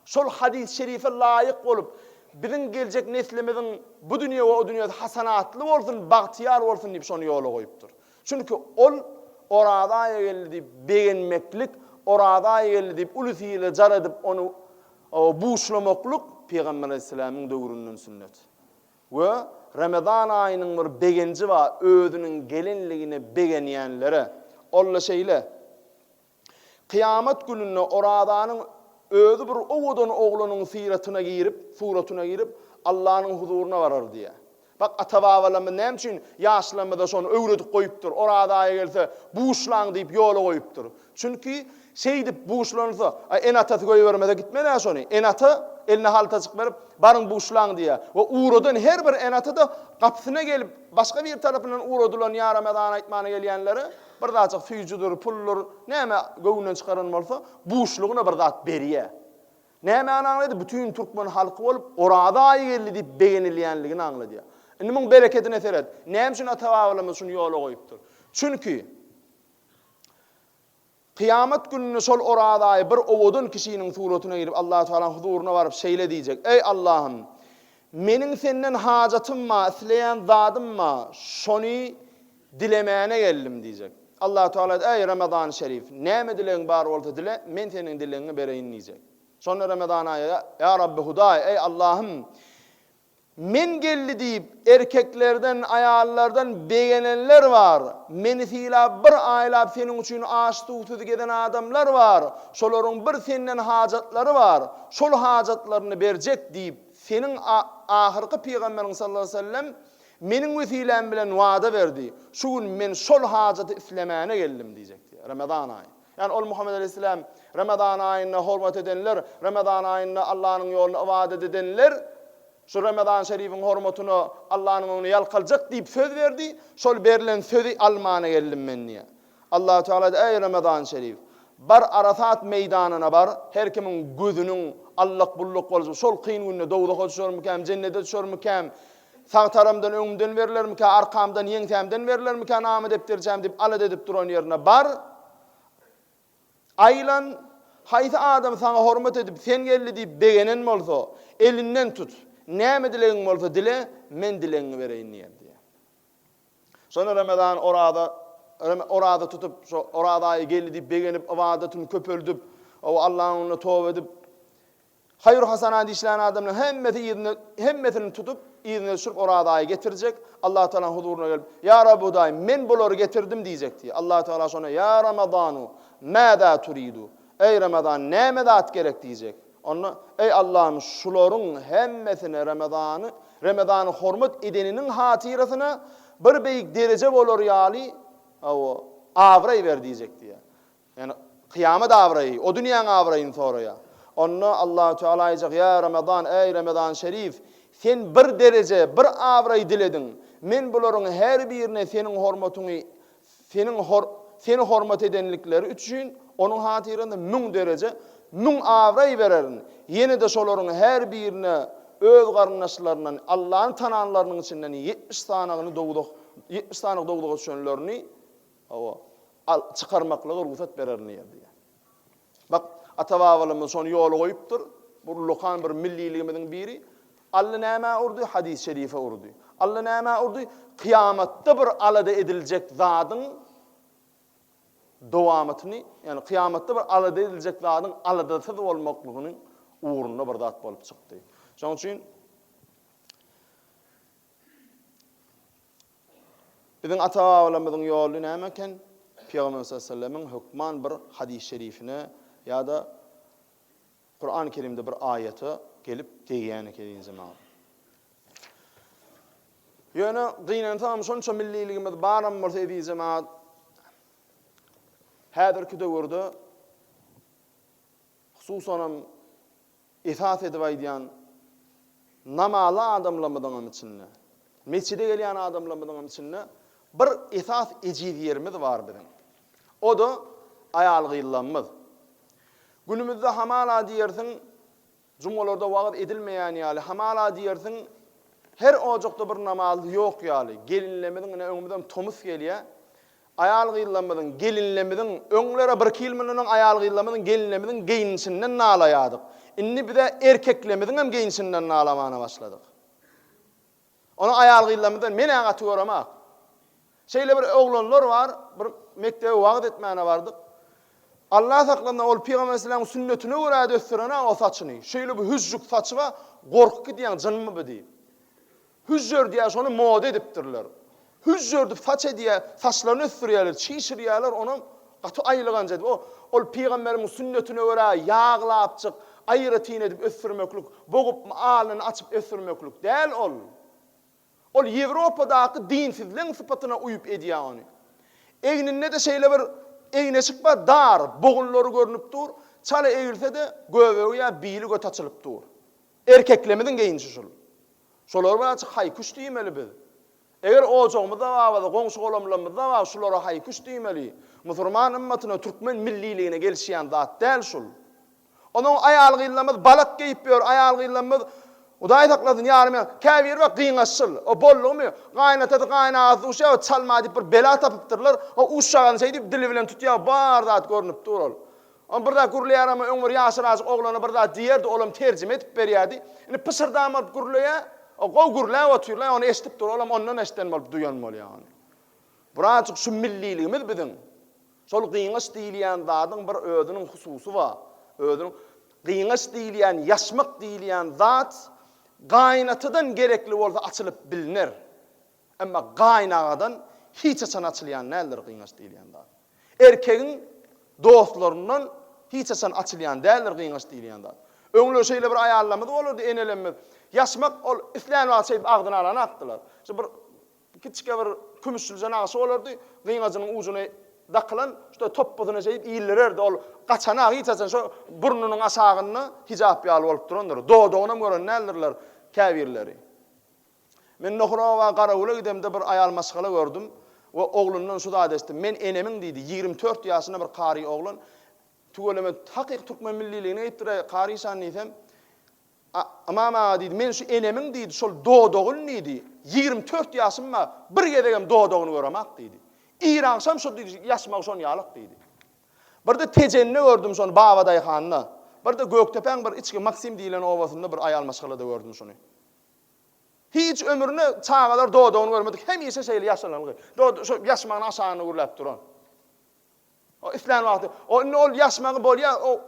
Şol hadys-y şerife laýyk bolup, biziň geljek neslimiziň bu dünýe we o dünýesi hasanatly bolsun, bagtyýar bolsun diýip şony ýola goýupdyr. Çünki ol Oraza aýy geldi diýip begenmeklik, Oraza aýy geldi diýip ulus-ile jar edip ony buşlamaklyk Pygamber aleýhissalamyň döwründen sünnet. We Remezan aýynyň bir begenji bar, özüniň gelenligine begenýänlere. Ol-da şeýle, Kyýamat gününde orazanyň özi bir owadan oglanyň syratyna girip, suratyna girip, Allanyň huzuryna barar diýýär. Bak, ata-babalarymyz näme üçin ýaşlarymyza şony öwredip goýupdyr, Oraza aýy gelse, buşlaň diýip ýola goýupdyr. Çünki şeýdip buşlansa, a ene-atasy goýbermese gitmez-ä şony. Ene-ata eline haltajyk berip, baryň buşlaň diýýär. We ugradan her bir ene-ata-da gapysyna gelip, başga biri tarapyndan ugradylan ýa Ramazan aýtmana gelýänlere bir zatjyk süýjüdir, puldur, näme göwnünden çykaran bolsa, buşlugyna bir zat berýär. Nämäni aňladýar? Bütin türkmen halky bolup, Oraza aýy geldi diýip begenilýänligini aňladýar. Indi muň berekedine seret. Näme üçin ata-babalarymyz şuny ýola goýupdyr? Çünki Kyýamat gününde şol Oraz aýy bir owadan kişiniň suratyna girip, Allahu Tealanyň huzuryna baryp şeýle diýjek, Eý Allahym! Meniň senden hajatym bar, isleýän zadym bar, şony dilemäne geldim diýjek. Allahu Teala, Eý Ramazan şerif, näme dilegiň bar bolsa dile, men seniň dilegiňi bereýin diýjek. Şonda Ramazan aýy, Ýa Rabbi Hudaý, eý Allahym! Men geldi diýip, erkeklerden, aýallardan begenenler bar. Meni sylap, bir aýlap seniň üçin aç-suwsuz gezen adamlar bar. Şolaryň bir senden hajatlary bar. Şol hajatlaryny berjek diýip, seniň ahyrky pygamberiň sallallahu aleýhi we sellem meniň wesiläm bilen wada berdi. Şu gün men şol hajaty islemäne geldim diýjek diýýär. Ramazan aýy. Ýagny ol Muhammet aleýhissalam Ramazan aýynda hormat edenler, Ramazan aýynda Allanyň ýolunda ybadat edenler şu Ramazan şerifiň hormatyna Allanyň öňünde ýalkaljak diýip söz berdi. Şol berlen sözi almana geldim men diýýär. Allahu Teala aýdýar, Eý Ramazan şerif, bar Arasat meýdanyna bar, her kimiň gözüniň allak-bullak bolşy, şol kyn günde dowzaha düşermikäm, jennete düşermikäm, sag taramdan öňümden berlermikä, arkamdan, ýeňsämden berlermikä nama depderçäm diýip alada edip duran ýerine bar. Aýlan, haýsy adam saňa hormat edip, sen geldi diýip begenen bolsa, elinden tut. Näme dilegiň bolsa dile, men dilegiňi bereýin diýer diýýär. Şonda Ramazan oraza oraza tutup, şo oraza aýy geldi diýip begenip, ybadatyny köpeldip, Allanyň öňünde toba edip, Haýyr-hasanat işlän adamlaryň hemmesi yzyna, hemmesini tutup, yzyna düşürip Oraz aýy getirjek. Allahu Tealanyň huzuryna gelip, Ýa Rabbi Hudaý, men bulary getirdim diýjek diýýär. Allahu Teala şonda, Ýa Ramazanu, mäzä turidu? Eý Ramazan, näme zat gerek diýjek. Onda, Eý Allahym, şularyň hemmesine Ramazany, Ramazany hormat edeniniň hatyrasyna bir beýik dereje bolar ýaly, hawa, abraý ber diýjek diýýär. Ýagny kyýamat abraýy, o dünýäň abraýyny soraýar. Onda Allahu Teala aýjak, Ýa Ramazan, eý Ramazan şerif, sen bir dereje, bir abraý dilediň. Men bularyň her birine seniň hormatyňy, seniň hor, seni hormat edenlikleri üçin onuň hatyrynda müň dereje, müň abraý bererin. Ýene-de şolaryň her birine öz garyndaşlaryndan, Allany tananlarynyň içinden 70 sanagyny dowzah, 70 sany dowzaha düşenlerini Hawa, al, çykarmaklyga rugsat bererin diýýär diýýär. Bak, ata-babalarymyz şony ýola goýupdyr. Bu ullakan bir milliligimiziň biri. Alla nämä urdy? Hadys şerife urdy. Alla nämä urdy? Kyýamatda bir alada ediljek zadyň dowamatyny, ýagny kyýamatda bir alada ediljek zadyň aladasyz bolmaklygynyň ugrunda bir zat bolup çykdy. Şonuň üçin Biziň ata-babalarymyzyň ýoly näme eken? Pygamberimiz sallallahu aleýhi we sellemiň hökman bir hadys-şerifine ýa-da Kurany Kerimde bir aýata gelip degýän eken eziz jemagat. Ýöne gynansagam şonça milliligimiz baram bolsa eziz jemagat häzirki döwürde hususanam Esas edip aýdýan, namazly adamlarymyzyňam içinde, mesjide gelýän adamlarymyzyňam içinde bir esas ejiz ýerimiz bar biziň. O-da aýal-gyzlarymyz. Günümizde hamala diýersiň, jumgalarda wagyz edilmeýän ýaly, hamala diýersiň, her ojakda bir namazly ýok ýaly, gelinlerimiziň ine öňümizem tomus gelýär, Aýal-gyzlarymyzyň, gelinlerimiziň, öňler-ä birki ýyl mundan öň aýal-gyzlarymyzyň, gelinlerimiziň geýnişinden nalaýardyk. Indi biz-ä erkeklerimiziňem geýnişinden nalamana başladyk. Ony aýal-gyzlarymyzdan men-ä gaty göremak. Şeýle bir oglanlar bar, bir mekdebe wagyz etmäne bardyk. Allah saklasyn, ol Pygamber aleyhisselamyň sünnetine görä-de ösdüren-ä o saçyny. Şeýle bir hüžžük saçy bar, gorkup gidýäň, jynmy bu diýip. Hüžžerdýär, şony moda edipdirler. Hüžžerdip saç edýär, saçlaryny ösdürýärler, çişirýärler, onam gaty aýylganç edip. O, ol pygamberimiň sünnetine görä ýaglapjyk, aýratyn edip ösdürmeklik, bogup alnyny açyp ösdürmeklik däl ol. Ol Ýewropadaky dinsizligiň sypatyna uýup edýär ony. Egninde-de şeýle bir egin-eşik bar, dar, bogunlary görnüp dur, çala egilse-de göbegi ýa bili göt açylyp dur. Erkeklerimiziň geýnişi şul. Şolara birazjyk haý-küş diýmeli biz. Eger ojagymyzda bar bolsa, goňşy-golamlarymyzda bar, şulara haý-küş diýmeli. Musurman ymmatyna, türkmen milliligine gelişýän zat däl şul. Onuň aýal-gyzlarymyz balak geýip ýör, aýal-gyzlarymyz, Hudaý saklasyn, ýarym ýa, käbiri bar gyňaççyl, o boldugymy, gaýynatasy, gaýynagasy duşýar, çalma diýip bir bela tapypdyrlar, o uşşagazyny şeýdip dili bilen tutýar, bar zat görnüp dur ol. Ol bir zat gürleýär amma öň bir ýaşyrajyk oglana bir zat diýerdi, olam terjime edip berýärdi. Indi pyşyrdan bolup gürleýär. O gowy gürläp otyrlar, ony eşidip dur, olam ondan eşiden bolup duýan bolýar ony. Birazjyk şu milliligimiz biziň. Şol gyňaç diýilýän zadyň bir özüniň hususy bar. Özüniň gyňaç diýilýän, ýaşmak diýilýän zat gaýynatadan gerekli bolsa açylyp bilner. Emma gaýynagadan hiç haçan açylýan däldir gyňaç diýilýän zat. Erkegiň dostlaryndan hiç haçan açylýan däldir gyňaç diýilýän zat. Öňler şeýle bir aýallarymyz bolardy, enelerimiz. Ýaşmak ol islän wagt şeýdip agzyna alan akdylar. Şu bir kiçijik bir kümüşlije nagşy bolardy, gyňajynyň ujuny dakylan, şuda topbusyna şeýdip ildirerdi. Ol gaçanak hiç haçan şo burnunyň aşagynda hijap ýaly bolup durandyr. Dodagynam gören däldirler käbirleri. Men Nohurowa Garagüle gidemde bir aýal maşgala gördüm we oglundan şu zady eşitdim. Men enemiň diýdi, 24 ýaşynda bir kary oglan, tüweleme hakyky türkmen milliligine geýipdir, kary işan diýsem, A, Ymam aga diýdi, men şu enemiň diýdi, şol dodagyny diýdi, 24 ýaşym bar, bir gezegem dodagyny göremak diýdi. Ir agşam şo diýdi, ýaşmagy şon ýalak diýdi. Birde Tejende gördüm şony Babadaýhanda. Birde Gökdepäň bir içki Maksim diýlen obasynda bir aýal maşgalada gördüm şony. Hiç ömrüne çagalar dodagyny görmedik, hemişe şeýle ýaşanylgy. Dod şo ýaşmagyny aşagyna gürläp duran. O islän wagty, o indi ol ýaşmagy bolýa, o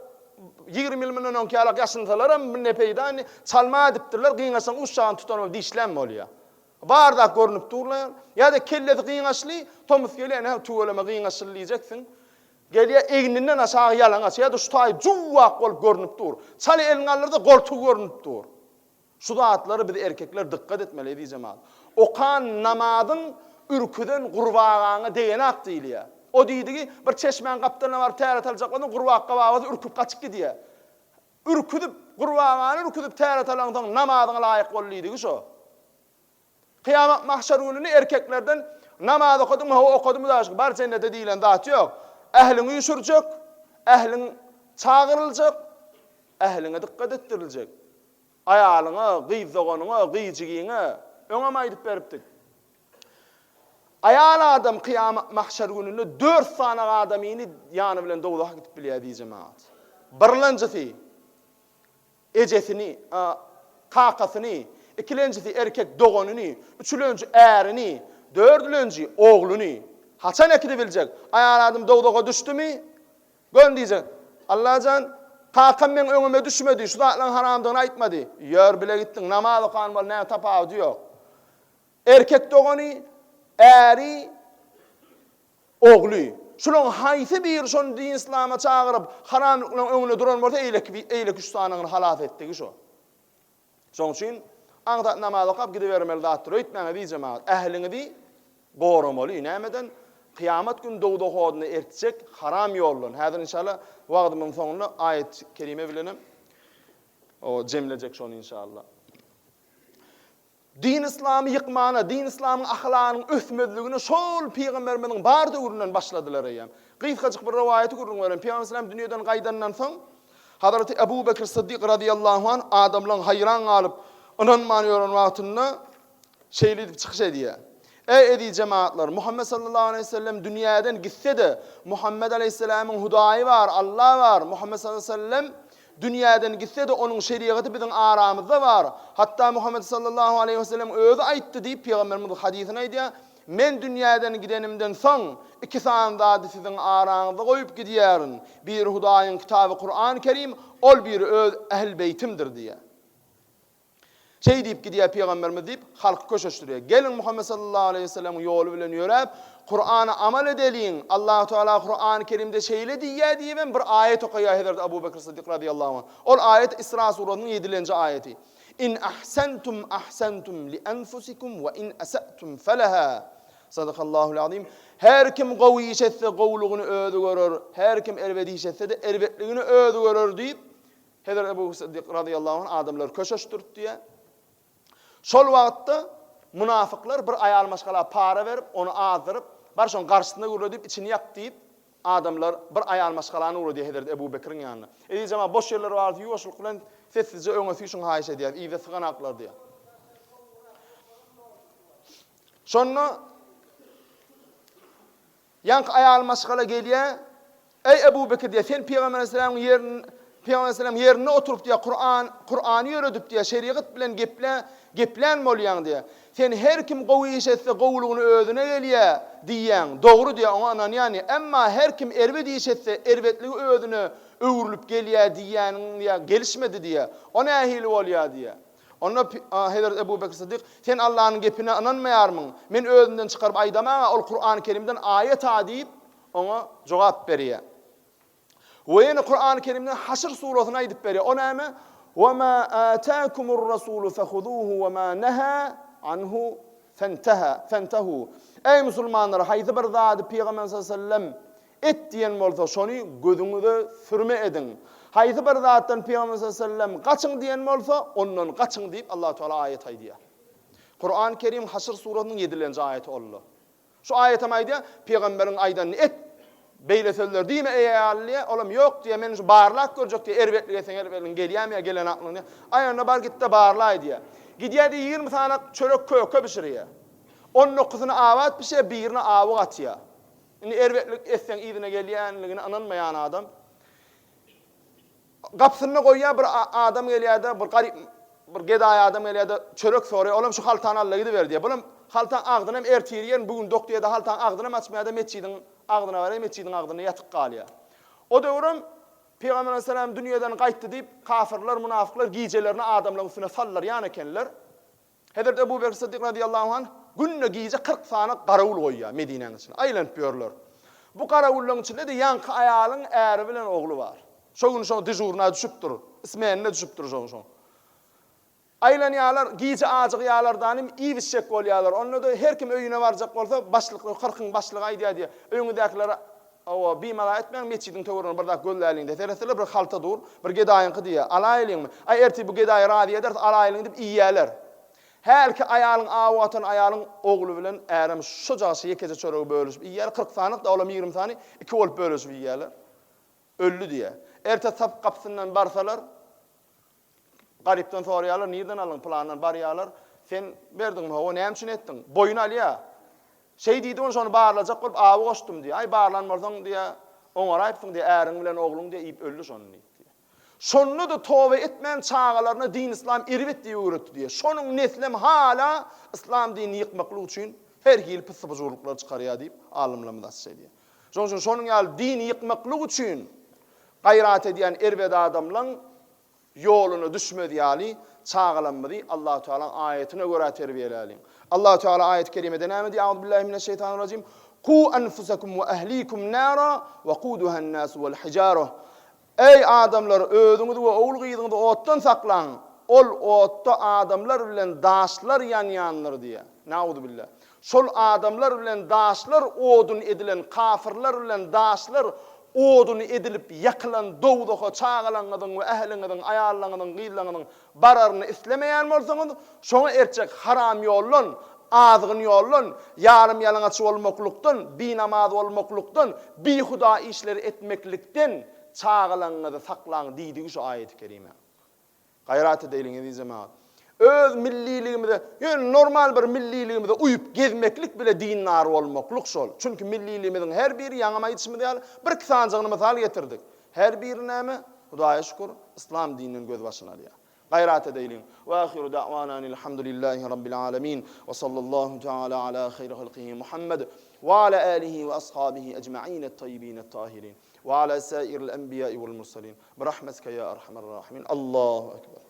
20 ýyl mundan öňki ýalak ýaşynsalaram ne peýda indi çalma edipdirler, gyňaçlaň uçjagyny tutan bolup dişlän bolýa. Bar zat görnüp dur-la. Ýa-da kellesi gyňaçly, tomus gelýär, ine, tüweleme gyňaçly diýjeksiň. Gelýär, egninden aşagy ýalaňaç, ýa-da şu taýy juwwak bolup görnüp dur. Çal elini galdyrsa, goltugy görnüp dur. Şu zatlara biz erkekler dykgat etmeli, eziz jemagat. Okan namazyň ürküzen gurbagaňa degenak diýilýär. O diýdigi, bir çeşmäň gapdalyna baryp täret aljak bolsaň, gurbakga babasy ürküp gaçyp gidýär. Ürküzip, gurbagany ürküzip täret alaňsoň namazyňa laýyk boldy diýdigi şo. Kyýamat mahşer gününi erkeklerden namaz okadyňmy, hawa okadym Hudaýa şükür, bar jennete diýlen zat ýok. Ähliňi üýşürjek, ähliň çagyryljak, ähliňe dykgat etdiriljek. Aýalyňa, gyz doganyňa, gyz jigiňe, öňem aýdyp beripdik. Aýal adam kyýamat mahşer gününde dört sany adamyny ýany bilen dowzaha gidip bilýär diý jemagat. Birlenjisi ejesini, kakasyny, ikilenjisi erkek doganyny, üçülenji ärini, dördülenji ogluny. Haçan äkidibiljek? Aýal adam dowzaha düşdümi? Gön diýjek. Allajan, kakam meň öňüme düşmedi, şu zatlaryň haramdygyny aýtmady. Ýör bile gitdiň, namaz okan bol, näme tapawudy ýok. Erkek dogany, äri, ogly. Şularyň haýsy biri şony din-yslama çagyryp, haramlyklaryň öňünde duran bolsa, eýleki eýleki üç sanyny halas etdigi şo. Şonuň üçin aňsat namaz okap gidibermeli zatdyr öýtmäň, eziz jemagat. Ähliňizi goramaly. Nämeden? Kyýamat güni dowzah oduna ertjek haram ýoldan. Häzir inşallah wagzymyň soňunda aýat-y kerime bilenem o jemlejek şony inşallah. Din yslamy ýykmana, din yslamyň ahlagynyň ösmezligine şol pygamberimiziň bar döwründen başladylar eýýäm. Gysgajyk bir rowaýaty gürrüň bereýin. Pygamber aleyhisselam dünýeden gaýdandan soň, Hazreti Ebu Bekr Syddyk razyýallahu anh adamlaryň haýran galyp, ynanman ýören wagtynda şeýle diýip çykyş edýär. Eý eziz jemagatlar, Muhammet sallallahu aleýhi we sellem dünýäden gitse-de, Muhammet aleýhissalamyň Hudaýy bar, Allah bar, Muhammet sallallahu aleýhi we sellem Dünýäden gitse-de, onuň şerigaty biziň aramyzda bar. Hatda Muhammet sallallahu aleýhi wesellem özi aýtdy diýip, pygamberimiz hadysyny aýdýar, Men dünýäden gidenimden soň, iki sany zady siziň araňyzda goýup gidýärin. Biri Hudaýyň kitaby Kuran Kerim, ol biri öz ähl-beýtimdir diýýär. Şeý diýip gidýär pygamberimiz diýip, halky köşeşdirýär. Geliň Muhammet sallallahu aleýhi we sellemiň ýoly bilen ýöräp, Kurana amal edeliň. Allahu Teala Kurany Kerimde şeýle diýýär diýibem bir aýat okaýar Hezreti Abu Bekr Sydyk razyýallahu anh. Ol aýat Isra surasynyň ýedilenji aýaty. In ahsentum ahsentum li enfusikum we in ese'tum feleha. Sadakallahul azim. Her kim gowy iş etse gowulygyny özi görer, her kim erbet iş etse-de erbetligini özi görer diýip, Hezreti Ebu Syddyk razyýallahu anh adamlary köşeşdirip diýýär. Şol wagtda munafyklar bir aýal maşgala para berip, ony azdyryp, bar şoň garşysyna gürle diýip, içini ýak diýip, adamlar bir aýal maşgalany ugradýar Hezreti Ebu Bekriň ýanyna. Eziz jemagat, boş ýerler bardy, ýuwaşlyk bilen sessizje öňe süýşüň haýyş edýäris, yzda syganaklar diýýär. Şonda Ýaňky aýal maşgala gelýär, Eý, Ebu Bekir diýýär, sen Pygamber aleyhisselamyň ýerin, Pygamber aleyhisselamyň ýerinde oturyp diýýär, Kuran, Kurany ýöredip diýýär, şerigat bilen geple, geplän bolýaň diýýär. Sen her kim gowy iş etse gowulygyny özüne gelýär diýýäň. Dogry diýýär, oňa ynanýan diýýär. Emma her kim erbet iş etse, erbetligi özüne öwrülip gelýär diýýäniň diýýär, gelişmedi diýýär. O nähili bolýar diýýär. Onda Hezreti Ebu Bekr Syddyk, Sen Allanyň gepine ynanmaýarmyň? Men özümden çykaryp aýdamaga, ol Kurany Kerimden aýat-a diýip, oňa jogap berýär. We ýene Kurany Kerimden Haşr surasyny aýdyp berýär. O näme? Wa ma atakumur rasulu fehuzuhu wa ma naha anhu fentaha fentahu. Eý musulmanlar, haýsy bir zady Pygamber sallallahu aleyhi ve sellem Et diýen bolsa, şony gözüňize sürme ediň. Haýsy bir zatdan Pygamber sallallahu aleýhi we sellem gaçyň diýen bolsa, ondan gaçyň diýip Allahu Teala aýat aýdýar. Kuran Kerim Haşr surasynyň ýedilenji aýaty oldy. Şu aýatam aýdýar, Pygamberiň aýdanyny et. Beýle sözler diýme eý aýal diýýär. Olam ýok diýýär, men şu barlap görjek diýýär, erbetlik etseň erbetligiň gelýärmi ýa gelenaklygyny diýýär. Aý onda bar gitde barlaý diýýär. Gidýär-de 20 sany çörek köke bişirýär. On dokuzyny abat bişirýär, birine awy gatýar. Indi erbetlik etseň yzyna gelýänligine ynanmaýan adam. Gapysynda goýýar bir adam gelýär-de, bir garyp bir gedaý adam gelýär-de, çörek soraýar. Olam şu haltany al-da gidiber diýýär. Bulam haltaň agzynam ertir iýerin, bu gün dok diýýär-de, haltaň agzynam açmaýar-da, metjidiň agzyna barýar, metjidiň agzynda ýatyp galýar. O döwürem Pygamber aleyhisselam dünýeden gaýtdy diýip, kafyrlar, munafyklar gijelerine adamlaryň üstüne saldyrýan ekenler. Hezreti Ebu Bekr Syddyk razyýallahu anh günde gije 40 sany garawul goýýar Medinäniň içinde. Aýlanyp ýörler. Bu garawullaryň içinde-de ýaňky aýalyň äri bilen ogly bar. Şo gün şoň dežurna düşüpdir, smenine düşüpdir şoň şoň. Aýlanýarlar, gije ajygýarlar danym, iýip-içjek bolýarlar. Onda-da her kim öýüne barjak bolsa, başlyk, kyrkyň başlygy aýdýar diýýär, Öýüňizdäkilere, hawa, bimaza etmäň, metjidiň töwereginde bir zat gözläliň diýýär. Seretseler, bir halta dur, bir gedaýyňky diýýär. Alaýylyňmy? Aý, ertir bu gedaýy razy ederis, alaýylyň diýip iýýärler. Hälki aýalyň awy atan aýalyň ogly bilen ärem şojagşy ýekeje çöregi bölüşip iýýärler. 40 sanyk-da, olam 20 sany, iki bolup bölüşip iýýärler. Öldi diýýär. Erte sap gapysyndan barsalar, Garypdan soraýarlar, nirden aldyň, pylandan barýarlar, sen berdiňmi, hawa, näme üçin etdiň? Boýun alýar. Şeý diýdi, ony şony barlajak bolup awy goşdum diýýär. Aý, barlan bolsaň diýýär, oňaraýypsyň diýýär, äriň bilen ogluň diýýär, iýip öldi şony diýip diýýär. Şonda-da toba etmän çagalaryna din-yslam erbet diýip öwretdi diýýär. Şonuň neslem hala yslam dinini ýykmaklyk üçin her hili pyssy-pyjurlyklar çykarýar diýip, alymlarymyz açyş edýär. Şonuň üçin şonuň ýaly dini ýykmaklyk üçin gaýrat edýän erbet adamlaň Ýoluna düşmez ýaly çagalarymyzy Allahu Tealanyň aýatyna görä terbiýeläliň. Allahu Teala aýaty kerimede näme diýýär? Auzubillahi mineşşeýtanirrajim. Ku enfusakum we ehlikum nara we kuduhan nasu wal hijarah. Eý adamlar, özüňizi we ogul-gyzyňyzy otdan saklaň. Ol otda adamlar bilen daşlar ýanýandyr diýýär. Nauzubillah. Şol adamlar bilen daşlar odun edilen kafyrlar bilen daşlar oduny edilip ýakylan dowzaha çagalaňyzyň we ähliňiziň, aýallaňyzyň, gyzlaňyzyň bararyny islemeýän bolsaňyz, şoňa ertjek haram ýoldan, azgyn ýoldan, ýarym-ýalaňaç bolmaklykdan, binamaz bolmaklykdan, bihuda işleri etmeklikden çagalaňyzy saklaň diýdigi şu aýaty-kerime. Gaýrat edeýliň eziz jemagat. Öz milliligimize, ýöne normal bir milliligimize uýup gezmeklik bile dindar bolmaklyk şol. Çünki milliligimiziň her biri ýaňam aýdyşymyz ýaly bir-iki sanjygyny mysal getirdik. Her biri näme? Hudaýa şükür, yslam dininden gözbaşyny alýar. Gaýrat edeýliň. Wa ahiru da'wana anilhamdulillahi rabbil alamin we sallallahu taala ala haýri halkihi Muhammed wa ala alihi we ashabihi ecmaîn et-tayyibin et-tahirin. Wa ala sairil enbiýai wal murselin. Birahmetike ýa erhamer rahimin. Allahu ekber.